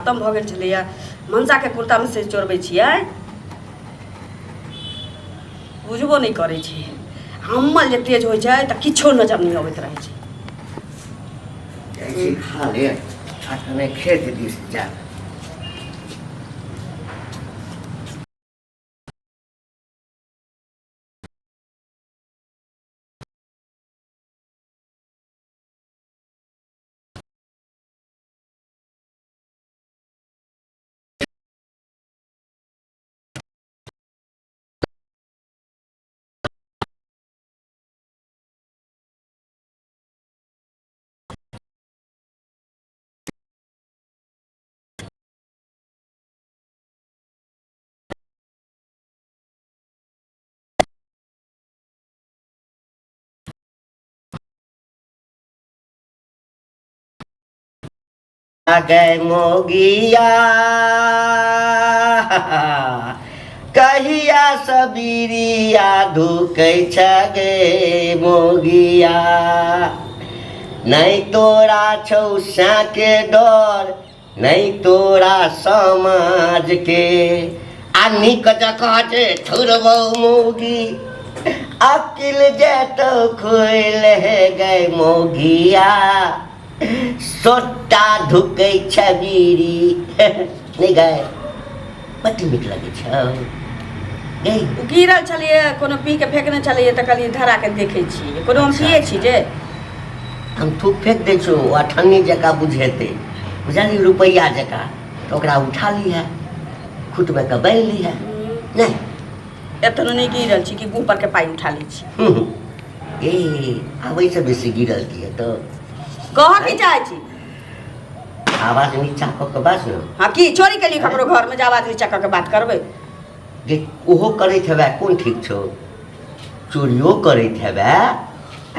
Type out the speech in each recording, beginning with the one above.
खतम भऽ गेल छलैए मनसाके कुर्तामे से चोरबै छियै बुझबो नहि करै छै हम्मल जे तेज होइ छै तऽ किछो नजर नहि अबैत रहै छै जाइ छी खा ले आ कने खेत दिस जायब। गए मोगिया कहिया सबीरिया धुकै छ गे मोगिया, नहि तोरा छौ के डर, नहि तोरा समाज के, आ नीक जकाँ जे थुरबौ मौगी अकिल जेतौ खोलि हे गै मौगिया। सोटा धुकै छै बीड़ी नहि गै, बड्ड नीक लगै छौ गै। ओ गिरल छलैए, कोनो पी के फेकने छलैए तऽ कहलियै धरा के देखै छियै, कोनो हम पियै छी जे हम थूक फेंक दै छौ, ओ अठन्नी जकाँ बुझेतै, बुझलियै, रुपैआ जकाँ, तऽ ओकरा उठा लिहे, खुटमे कऽ बान्हि लिहे। नहि एतनो नहि गिरल छी कि गुह पर के पाइ उठा लै छी। ए आबै से बेसी गिरल की हेतौ? कहऽ की चाहै छी? आवाज नीचा कऽ कऽ बाज ने। हँ, की चोरी केलियै ककरो घरमे जे आवाज नीचा कऽ के बात करबै? जे ओहो करैत हेबै, कोन ठीक छौ, चोरियो करैत हेबै।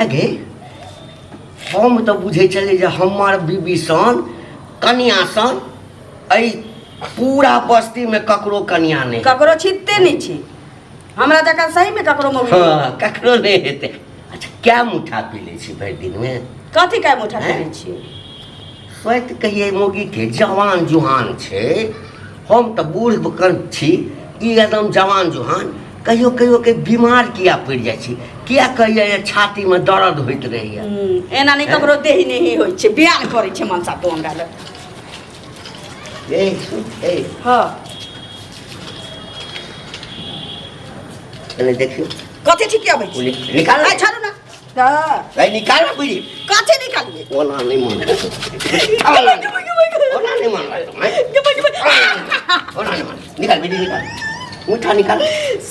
आगे हम तऽ बुझै छलियै जे हमर बीबी सन कनिया सन एहि पूरा बस्तीमे ककरो कनिया नहि। ककरो छिटते नहि छी हमरा जकाँ, सहीमे ककरो मौगी नहि। हँ, ककरो नहि हेतै। अच्छा, कै मुठा पी लै छी भरि दिनमे? कथी कै मुठा पी लै छी? सोति कहियै मौगीके, जवान जुहान छै, हम तऽ बूढ़ कन छी, ई एकदम जवान जुहान। कहियो कहियो के बीमार किया पड़ि जाइ छी? किया कहियै छातीमे दर्द होइत रहैया? एना नहि ककरो देही नहीं होइ छै, बयान करै छै मनसा तू हमरा लग। ए सुन, ए। हँ। कने देखियौ। कथी ठीक अबै ओ निकाल। छै, छोड़ू ने तऽ। ए, निकाल ना बुझी। कथी निकालियै? ओना नहि मन, ओना नहि मन, ओना नहि मन। निकाल बीड़ी, निकाल मुठा, निकाल।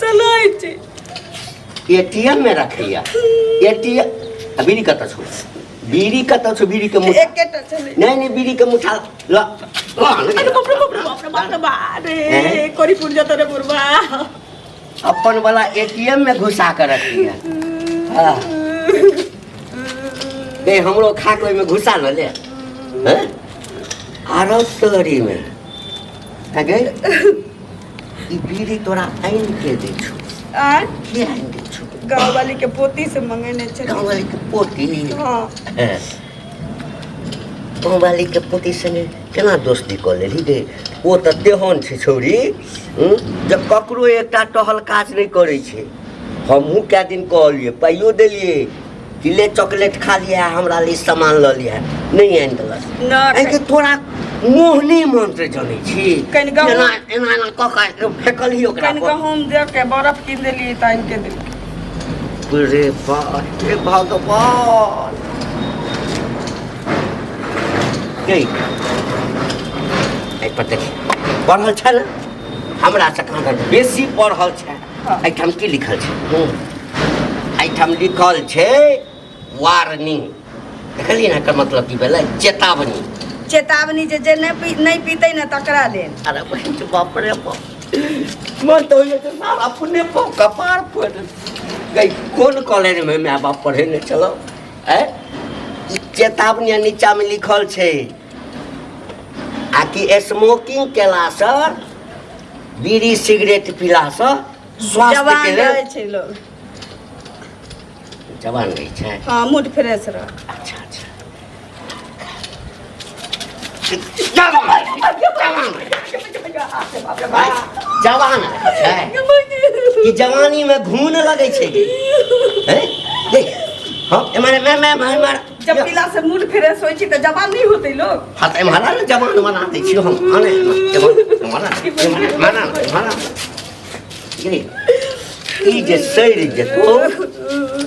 सलाइ छै। एटीएम में रखैया एटीएम। बीड़ी कतऽ छौ? बीड़ी कतऽ छौ? बीड़ी के मुठा। एकेटा छलै। नहीं नहीं, बीड़ी के मुठा ल ल। अरे बाप रे बाप रे बाप रे बाप रे बाप रे। हैं? करी पुर जतो रे बुढ़बा। अपन वाला एटीएम में घुसा के रखिए। हाँ। ए, हमरो खा के ओहिमे घुसा न ले हैं? आरो तोरी में अगे ई बीड़ी तोरा आनि के दै छौ? आय? के आनि दै छौ? गाँव वाली के पोती से मंगेने छलै। गाँव वाली के पोती? हाँ। गाँव वाली के पोती संगे केना दोस्ती कऽ लेलही गे? ओ तऽ तेहन छै छौरी जे ककरो एकटा टहल काज नहि करै छै। हमहूँ कए दिन कहलियै, पाइयो देलियै कि ले चॉकलेट खा लिहे, हमरा लिए सामान लऽ लिहे, नहि आनि देलक। नहि। एहि तोरा मोहनी मंत्र जनै छी? कनि गहूँम- एना एना एना कऽ कऽ फेकलही ओकरा कनि पर। गहूँम दे के बरफ कीन देलियै तऽ आनि के देलकै। रे बाप रे, भगवान! गई, एहि पर देखी, पढ़ल छै ने हमरा से कहाँ बेसी पढ़ल छै। हाँ। एहिठाम की लिखल छै? एहिठाम लिखल छै वार्निंग। देखलियै ने, एकर मतलब की भेलै? चेतावनी। चेतावनी जे जे नहि पी नहि पीतै ने तकरा लेल। अरे बहिन, बाप रे बाप, मन तऽ होइए जे सारा अपने पाँव कपार फोड़ि गई। कोन कॉलेजमे माय बाप पढ़ेने छलहुँ? आँय, ई चेतावनी नीचामे लिखल छै आ कि स्मोकिंग केलासँ, बीड़ी सिगरेट पीलासँ स्वास्थ्य के जवान लेल रहै छै लोग। जवान रहै छै। हाँ, मूड फ्रेश रह। अच्छा अच्छा, जवान जवान जवान छै कि जवानी में घून लगै छै गे हैं देख हाँ एमहर मैं मैं एमहर जब पीला से मूड फ्रेश होइ छै तऽ जवान नहि होतै लोग हाँ तऽ एम्हर ने जवान बना दै छियौ हम हाँ ने एम्हर एम्हर एम्हर एम्हर एम्हर गे ई जे सड़ि जेतौ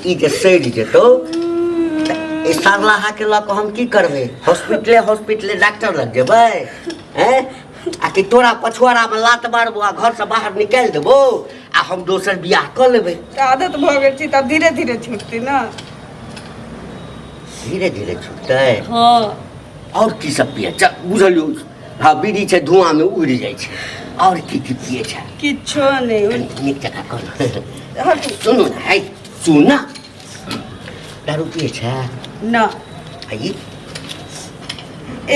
ई जे सड़ि जेतौ तऽ ई सरलाहाके लऽ कऽ हम की करबै हॉस्पिटले हॉस्पिटले डॉक्टर लग जेबै हैं आ कि तोरा पछुआरामे लात मारबो आ घरसँ बाहर निकालि देबो आ हम दोसर बियाह कऽ लेबै। तऽ आदत भऽ गेल छै तब धीरे धीरे छूटतै ने। धीरे धीरे छूटतै? हँ। आओर की सब पिए चल बुझलियौ। हँ बीड़ी छै धुआँमे उड़ि जाइ छै। आओर की की पिए छै? किछो नहि। नीक जकाँ कहू। हटू। सुनू ने है सुन ना, दारू पिए छै? ना। आ ई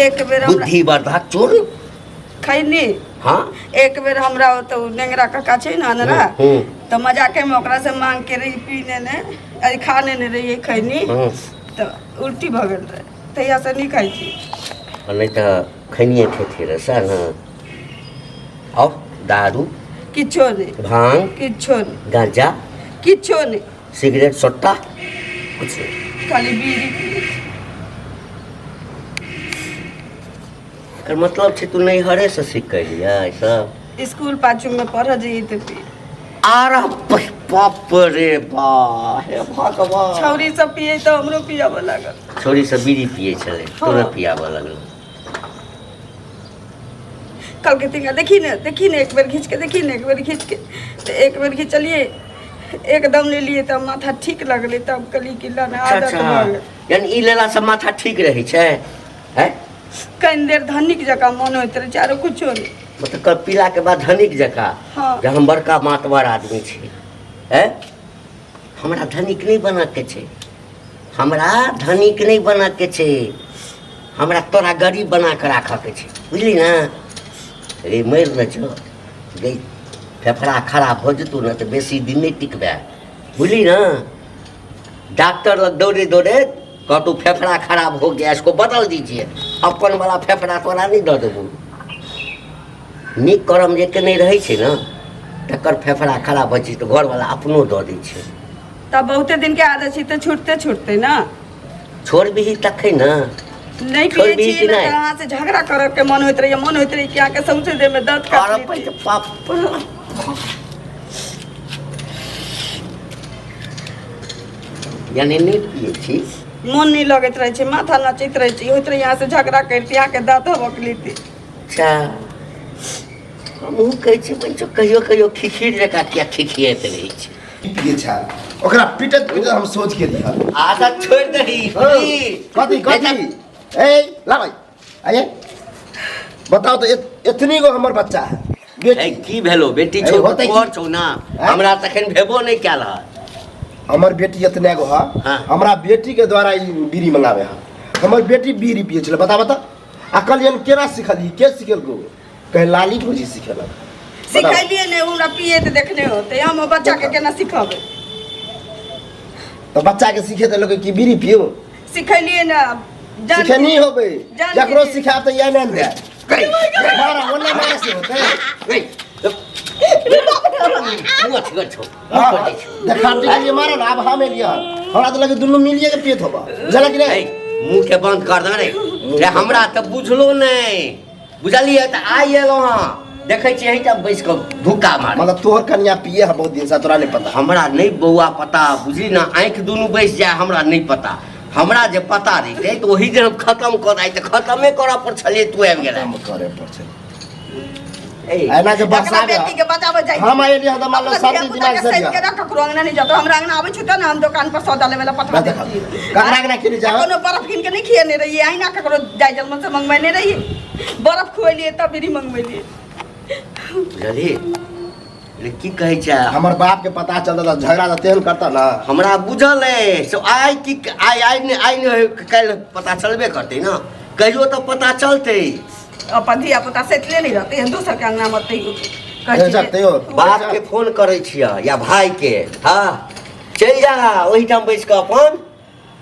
एक बेर हमरा बुद्धि वर्धक चूर्ण खैनी। हाँ। एक बेर हमरा ओतऽ ओ नेंगरा काका छै ने अनरा, तऽ मजाके में ओकरा से मांग के रही पी नेने, अरे खा नेने रहियै खैनी, तऽ उल्टी भऽ गेल रहै, तहिया से नहि खाइ छी। आ नहि तऽ खैनिए खेती रहै सएह ने। आओर दारू? किछो नहि। भांग? किछो नहि। गांजा? किछो नहि। सिगरेट सोट्टा कुछ नहि? खाली बीड़ी पियै छी। एकर मतलब छै तू नैहरे से सीख के एलियै सब? स्कूल पाछू में पढ़ऽ जइयै तऽ पी। आर बाप रे बा, हे भगवान। छौरी सब पियै तऽ हमरो पियाबऽ लागल। छौरी सब बीड़ी पियै छलै तोरो पियाबऽ लगल? कहलकै तिनका देखी ने, देखी ने, एक बेर घीच के देखी ने, एक बेर घीच के। तऽ एक बेर घिचलियै, एकदम लेलियै तऽ माथा ठीक लगलै, तब कहलियै कि ला ने आदत भऽ गेल। यानी ई लेलासँ माथा ठीक रहै छै? हैं? कनि देर धनिक जकाँ मोन होइत रहै छै, आरो कुछो नहि। मतलब कल पीलाके बाद धनिक जकाँ? हाँ। जे हम बड़का मातबर आदमी छी। हैं? हमरा धनिक नहि बनऽके छै, हमरा धनिक नहि बनऽके छै, हमरा तोरा गरीब बना कऽ राखऽके छै, बुझली ने? रे मरि ने छौ गे, फेफड़ा खराब भऽ जेतौ ने तऽ बेसी दिन नहि टिकबै, बुझली ने? डॉक्टर लग दौड़े दौड़े कहतौ फेफड़ा खराब हो गया, इसको बदल दीजिए। अपन वाला फेफड़ा तोरा नहि दऽ देबौ। नीक करम जे के नहि रहै छै ने तकर फेफड़ा खराब होइ छै तऽ घरवाला अपनो दऽ दै छै। तब बहुते दिन के आदत छै तऽ छूटते छूटते ने। छोड़बिही तखन ने। नहि पियै छोड़बिही छी कि ने नहि? तऽ अहाँ से झगड़ा करऽ के मन होइत रहैया, मन होइत रहैया कि अहाँके सौंसे देह में दर्द काटि अरे लेती। बाप। यानी नहि पियै छी? मोन नहि लगैत रहै छै, माथा नचैत रहै छै, होइत रहै अहाँ से झगड़ा करिती, अहाँके दाँत हबक लेती। अच्छा हमहूँ कहै छी बच्चो कहियो कहियो खिखिर जकाँ किया खिखियाइत रहै छै। पिए छै ओकरा पिटत पिटत हम सोच के दिहल। आदत छोड़ि दही। कथी कथी? ए लाबै आइए बताओ तो एतनी गो हमर बच्चा है बेटी। की भेलो बेटी? ए, छौ होतै की? तोहर छौ ना, हमरा तखन भेबो नहि कयल हँ। हमर बेटी एतने गो है। हाँ। हमरा बेटी के द्वारा ई बीड़ी मंगावे है। हमर बेटी बीड़ी पिए छलै, बता बता। आ कहलियन केना सिखली, के सिखेलको? कहे लाली भौजी सिखेलक। सिखेलियै नहि, हमरा पिए तऽ देखने होतै, हम ओ बच्चा के केना सिखबै? तो बच्चा के सिखे देलक कि बीड़ी पियो? सिखेलियै ने जान। सिखे नहीं होबे। जान जकरो के- सिखाब तऽ इएह नहि दे मारा ओने मारा से होते। मुँह अथी छौ। हाँ, देखाते के लिए मारा ना, अब हम एलियै हन। हमरा तऽ लगे दुनू मिलिए के पियत होबा, बुझलक कि नहीं? मुँह के बंद कर दे रे रे, हमरा तऽ बुझलो नहि, बुझलियै? तऽ आइ एलहुँ हँ, देखै छियै एहिठाम बैस कऽ धुक्का मार। मतलब तोहर कनिया पिए है बहुत दिन से, तोरा नहीं पता? हमरा नहि बौआ पता, बुझली ने? आँखि दुनू बैस जाय, हमरा नहि पता। हमरा जे पता रहितै तऽ ओही दिन हम खतम कऽ दै, तऽ खतमे करऽ पर छलियै, तू आबि गेलै। काम करे पर छै। ए, एना जे अपना बसा बेटी के बचाबऽ जाइ हम एलियै हन तऽ मान लो अपना शांति धियापुता दिमाग के से सैत के लिअ। रख, ककरो अंगना नहि जातो। हमरा अंगना आबै छै तऽ ने हम दुकान पर सौदा लेबै लए पठा दै देखा छियै। ककरा अंगना केने जाओ? कोनो बर्फ कीन के नहि खियेने रहियै, अहिना ककरो जाय जलमन से मंगबेने रहियै। बर्फ खुएलियै तब बीड़ी मंगबेलियै। बुझलही रे, की कहै छै? हमर बाप के पता चलता तऽ झगड़ा तऽ तेहन करता ना। हमरा बुझल अइ से आइ की आइ आइ नहि आइ नहि काल्हि पता चलबे करतै ने, कहियो तऽ पता चलतै। अपन धिया पुता सैतले नहि रहतै, हम दोसर के अंगना मे तैयो कहै हे छै जे- तैयो बाप के फोन करै छियै या भाई के। हाँ चलि जा, ओहिठाम बैस कऽ अपन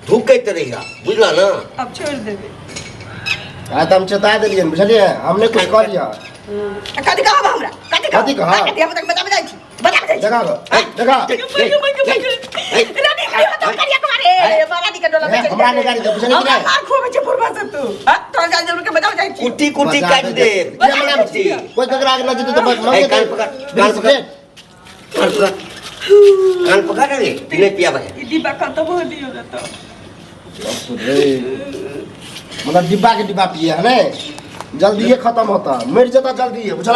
धुकैत रहिह, बुझल ने? आब छोड़ि देबै। आ तऽ हम चेता देलियनि, बुझलियै? हम नहि कुछ कहलियै। आ कथी कहब हमरा? कथी कहब? कथी कहब? कथी हम तक बताबै जाइ छी, बताबै जाइ छी। देखा गो, देखा। रानी करिया तो करिया कुमारे रानी के डोला ए, हमरा नहि गाड़ी दे, बुझलियै कि हमरा नहि? मार खुआबै छै बुढ़बा से तू। हां, तोरा जान जरूर के बताबै जाइ छी। कुटी कुटी बजा काटि दे। दे। किया मनाबै छी? कोई ककरा आगे नहि जेतै तऽ बस ए, कान पकड़, कान पकड़। कान पकड़, कान पकड़ रे, नहि पियाबै। ई डिब्बा खत्म हो दियो ने तो। रे, मतलब डिब्बा के डिब्बा पिए है ने, जल्दिए खत्म होता, मरि जेता जल्दिए, बुझला?